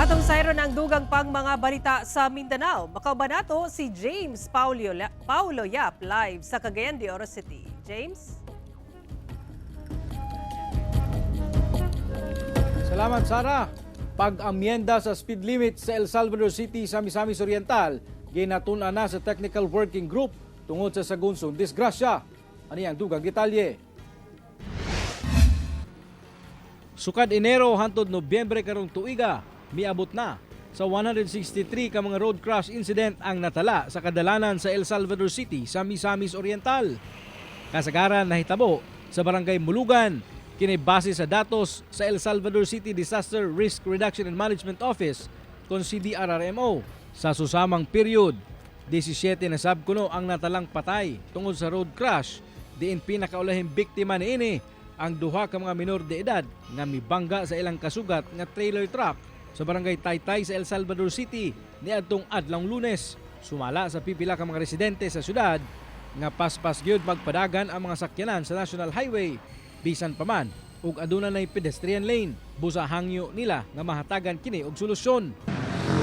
Atong sayron ang dugang pang mga balita sa Mindanao. Makauban nato si James Paulo Yap live sa Cagayan de Oro City. James? Salamat, Sara. Pag-amyenda sa speed limit sa El Salvador City sa Misamis Oriental, ginatun-an na sa Technical Working Group tungod sa sagunsong disgrasya. Ani ang dugang detalye. Sukad Enero hantod Nobyembre karong tuiga, miabot na sa 163 ka mga road crash incident ang natala sa kadalanan sa El Salvador City sa Misamis Oriental. Kasagaran nahitabo sa Barangay Mulugan, kini base sa datos sa El Salvador City Disaster Risk Reduction and Management Office kon CDRRMO. Sa susamang period, 17 na sab kuno ang natalang patay tungod sa road crash, diin pinakaulahing biktima niini ang duha ka mga minor de edad nga mibangga sa ilang kasugat nga trailer truck sa Barangay Taytay sa El Salvador City niadtong adlawng Lunes. Sumala sa pipila ka mga residente sa syudad nga paspas gyud magpadagan ang mga sakyanan sa National Highway bisan pa man ug aduna nay pedestrian lane, busa hangyo nila nga mahatagan kini og solusyon.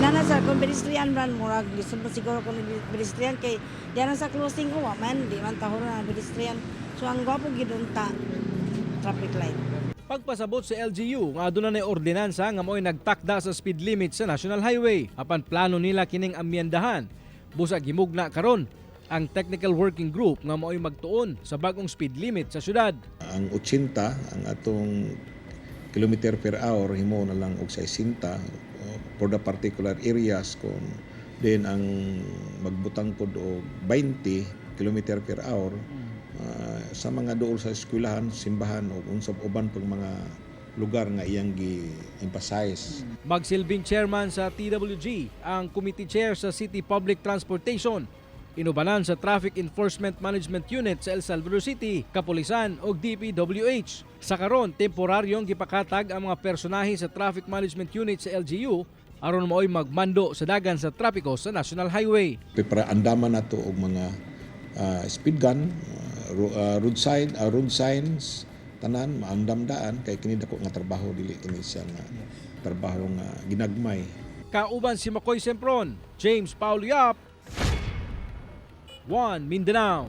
Nana sir, kung pedestrian man, murag lisod mo siguro kung pedestrian kay diyan sa closing ko, wa man, di man tahuro na pedestrian. So ang gwapo gyud unta traffic light. Pagpasabot sa LGU nga aduna nay ordinansa nga mo'y nagtakda sa speed limit sa National Highway. Apan plano nila kining amyendahan. Busa gimugna karon ang Technical Working Group nga mo'y magtuon sa bagong speed limit sa syudad. Ang 80 ang atong kilometer per hour, himo na lang og 60 for the particular areas, kung then ang magbutang pod og 20 kilometer per hour sa mga duol sa eskwelahan, simbahan o unsa uban pang mga lugar nga iyang gi-emphasize. Magsilbing chairman sa TWG ang committee chair sa City Public Transportation. Inubanan sa Traffic Enforcement Management Unit sa El Salvador City, Kapulisan o DPWH. Sa karon, temporaryong gipakatag ang mga personahe sa Traffic Management Unit sa LGU aron maoy magmando sa dagan sa trapiko sa National Highway. Para andaman nato og mga speed gun, road signs, tanan maandam daan kay kini dako nga trabaho, dili kini siya nga trabaho nga ginagmay. Kauban si Makoy Sempron, James Paul Yap, One Mindanao.